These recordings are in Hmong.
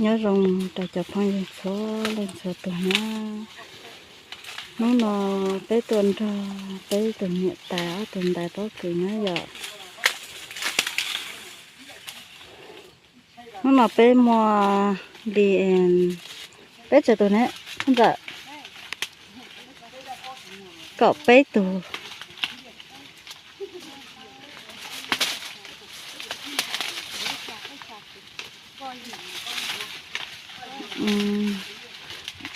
Nyob zoo rau cov phooj ywg txhua leej txhua tus na. Hnub no peb tuaj nrog peb tus niam tais ob tug ntais pob kws na yom. Hnub no peb muaj li peb tsawg tus ne, ntxawm? Kaum peb tug.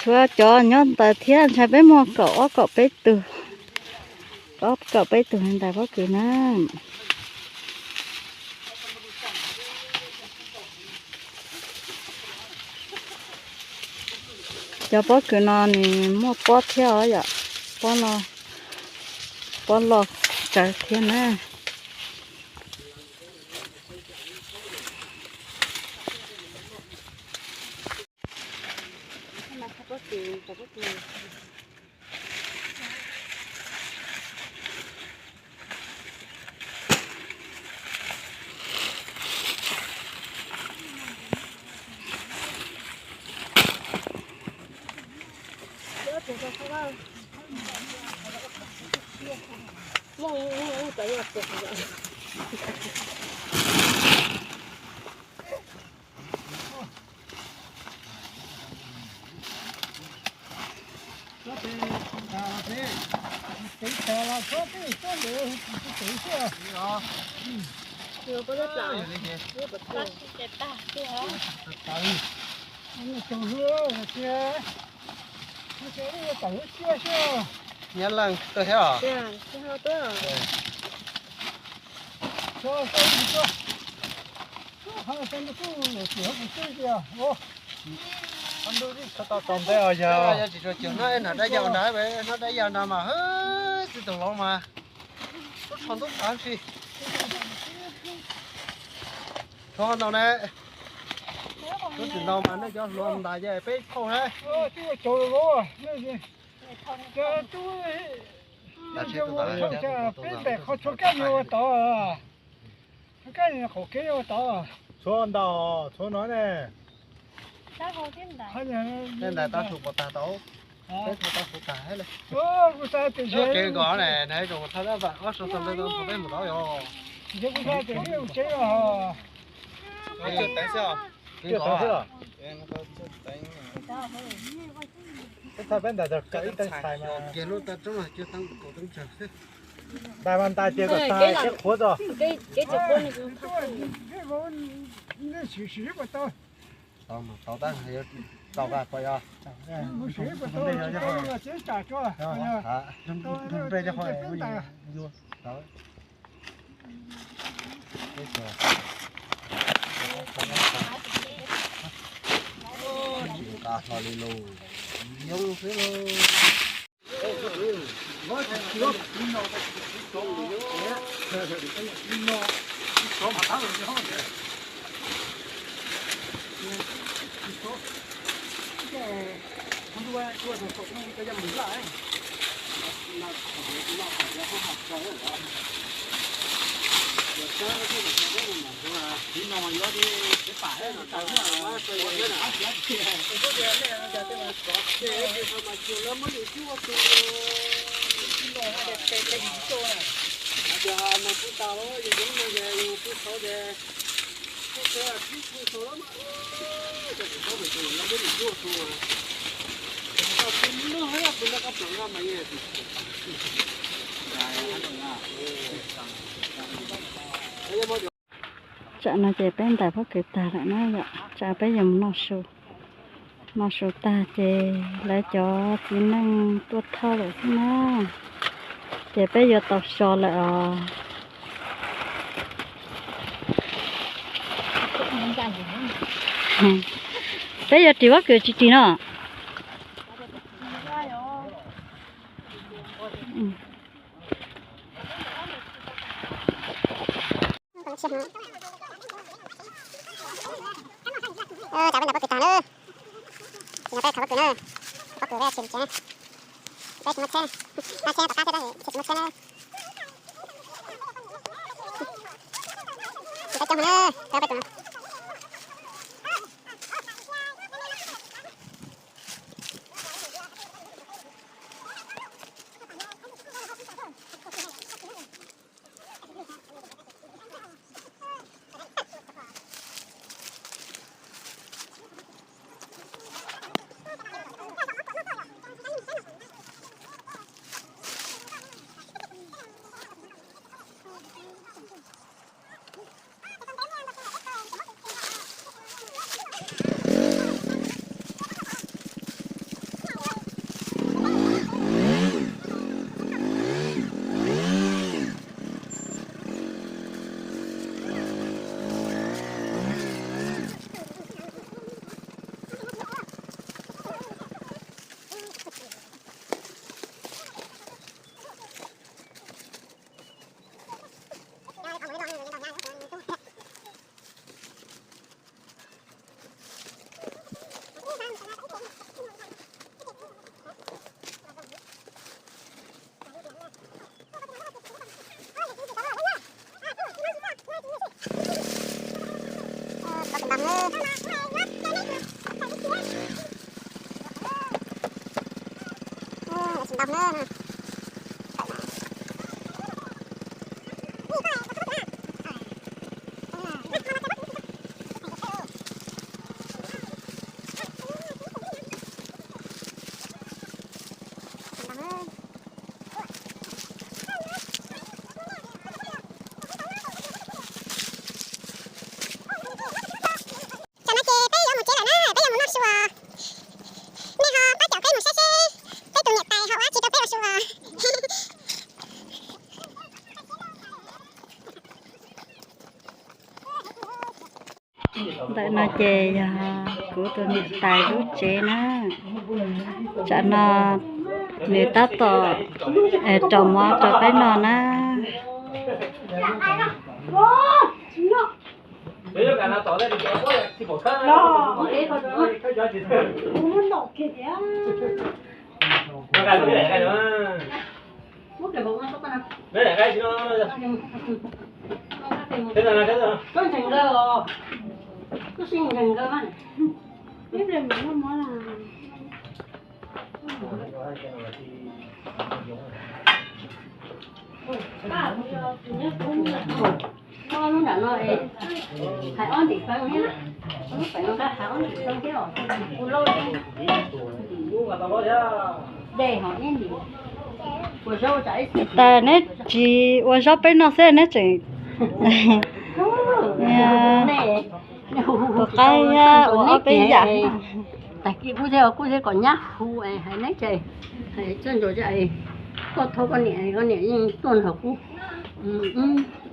Tshuav cov nyob ntawd thiab ntshai peb muaj kaum ob kaum peb tug. Ob kaum peb tug ntais pob kws na. Cov pob kws no nws muaj pob thiab os yom. Pob no, pob loj tsawv thiab na. Nyab leej tuaj thiab os. Tsis tau tau ntev os yog. Yog tsis tsuas cwm no es nrog dab yau nrad, nrog dab yau nrad mas hwb txiv tus hlob mas tub tsho ntub tav tsi. Tshuav ntau ne. Lub tsis ntau mas nej cov hluas ntais ces peb thauj na. Peb ntais qhov tshuav kab nyuag ua tod. Tshuav kab nyuag qaum kev ua tod. Tshuav ntau, tshuav no ne. Peb ntais tau su pov tag tau. Peb thauj tau su tag le. Kuv xav tias kev nkaus ne, nais zoo thauj dab vam ob sab tau peb mus tau yog. Kuv xav tias peb mus tsev os. Peb ntais tau kawm ib teev txhais mas. Ntais mas ntais tias kom tag kev qhuav tso. Tau mas tau tab tau vaj ko yog. Nqa hlo li lus, yooj xwb lauj. Tsam no ces peb ntais pob kws tag lawm na yom, tsam peb yuav mus noj su. Noj su tag ces lawv cov txiv neej tuaj thauj lawm xwb na, ces peb yuav tau so lawm os. Peb yuav ris pob kws tsis ris no? Tsam peb ntais pob kws tag na, tsis no peb thauj pob kws na, pob kws peb tsis ris tsev, peb tsis muaj tsheb, tsheb tom qab thiab tab sis tsis muaj tsheb na. Peb coob na, peb peb tus no. Tam no ces peb yuav mus tsev lawm na, peb yuav mus noj su os. Nej ho pab caum peb mus saib seb peb tus niam tais ho ua tsi rau peb ua su os. Ntawm no ces yog kuv tus niam tais lub tsev na. Tsam no nws tab tom rau mov rau peb noj na. Niam tais, neb tsis ua zaub peb noj xwb neb tseem ua qaib ua ob peb yam. Tag kis kuv thiaj, kuv thiaj kom nyab hu hais neb ces, hais txog ntsuas, koj thov koj niam, koj niam yeej tuaj nrog kuv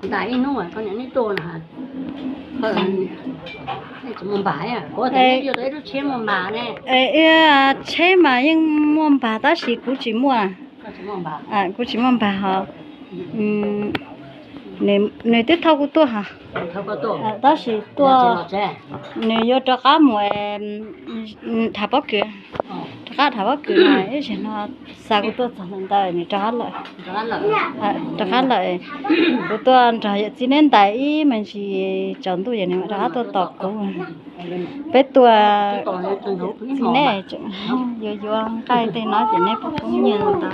ntais ib hnub, koj niam neb tuaj no, nej tsis muaj npag, kuv tias neb yuav tau ib lub tsheb muaj npag ne. Ib tsheb mas yeej muaj npag tab sis kuv tsis muaj, kuv tsis muaj npag hos. Nws twb thauj kuv tuaj hos, tab sis tuaj, nws yuav rov qab mus tham pob kws, rov qab tham pob kws no ib zaug no xa kuv tuaj txog ntawd nws rov qab lawm. Rov qab lawm, kuv tuaj nrog yawm txiv neb ntais ib me ntsis tsaus ntuj es nws mam rov qab tuaj tos kuv. Peb tuaj txiv neb, yuav yuav nqaij tej no ces neb pom poob nyiaj ntau.